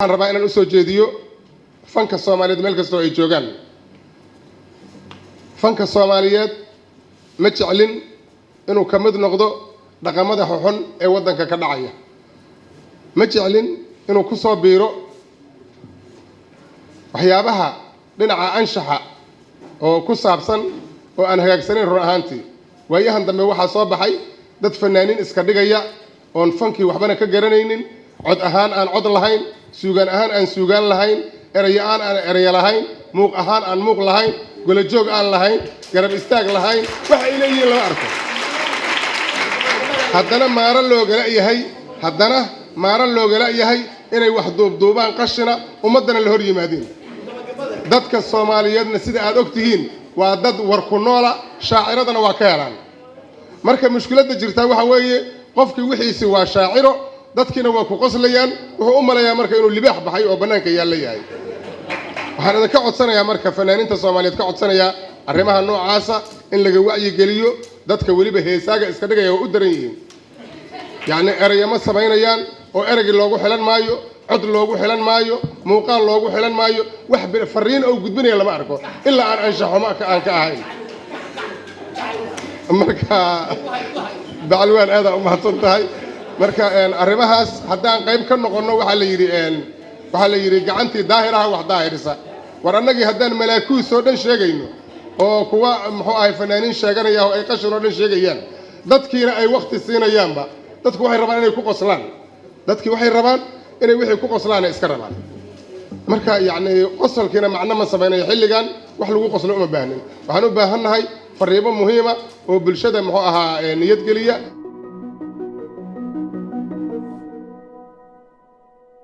Waxaan rabaa inaan usoo jeediyo fanka Soomaaliyeed meel kastoo ay joogaan. Fanka Soomaaliyeed ma jeclin inuu ka mid noqdo dhaqamada xuxun ee waddanka ka dhacaya. Ma jeclin inuu ku soo biiro waxyaabaha dhinaca anshaxa oo ku saabsan oo aan hagaagsanayn. Run ahaantii, waayahan dambe waxaa soo baxay dad fanaaniin iska dhigaya oon fankii waxbana ka garanaynin, cod ahaan aan cod lahayn, suugaan ahaan aan suugaan lahayn, erayo aan aan erayo lahayn, muuq ahaan aan muuq lahayn, golajoog aan lahayn, garab istaag lahayn. Wax ay leeyihiin lama arko. Haddana maaro loogala yahay, haddana maaro loogala yahay inay wax duubduubaan qashina, ummaddana la hor yimaadeen. Dadka Soomaaliyeedna, sida aad og tihiin, waa dad war ku noola, shaaciradana waa ka helaan. Marka mushkiladda jirtaa waxa weeye, qofkii wixiisi waa shaaciro, dadkiina waa ku qoslayaan. Wuxuu u malayaa marka inuu libaax baxay oo bannaanka yaalla yahay. Waxaan idinka codsanayaa marka, fanaaniinta Soomaaliyeed ka codsanayaa, arrimaha noocaasa in laga wacyigeliyo dadka. Weliba heesaaga iska dhigaya waa u daran yihiin. Yacni erayo ma samaynayaan, oo ereygii loogu xilan maayo, cod loogu xilan maayo, muuqaal loogu xilan maayo. Wax fariin oo gudbinaya lama arko ilaa aan anshaxumo aan ka ahayn. Marka Bacalwaan, aadaa u mahadsan tahay. Marka arrimahaas haddaan qayb ka noqonno, waxaa la yidhi gacantii daahiraha wax daahirisa. War annagii haddaan malaakuus oo dhan sheegayno, oo kuwa muxuu ahay fanaaniin sheeganaya oo ay qashin oo dhan sheegayaan, dadkiina ay wakti siinayaanba, dadku waxay rabaan inay ku qoslaan. Dadkii waxay rabaan inay wixii ku qoslaan ay iska rabaan. Marka yacni qosolkiina macno ma samaynayo. Xilligan wax lagu qoslo uma baahnin. Waxaan u baahannahay fariimo muhiima oo bulshada muxuu ahaa niyadgeliya.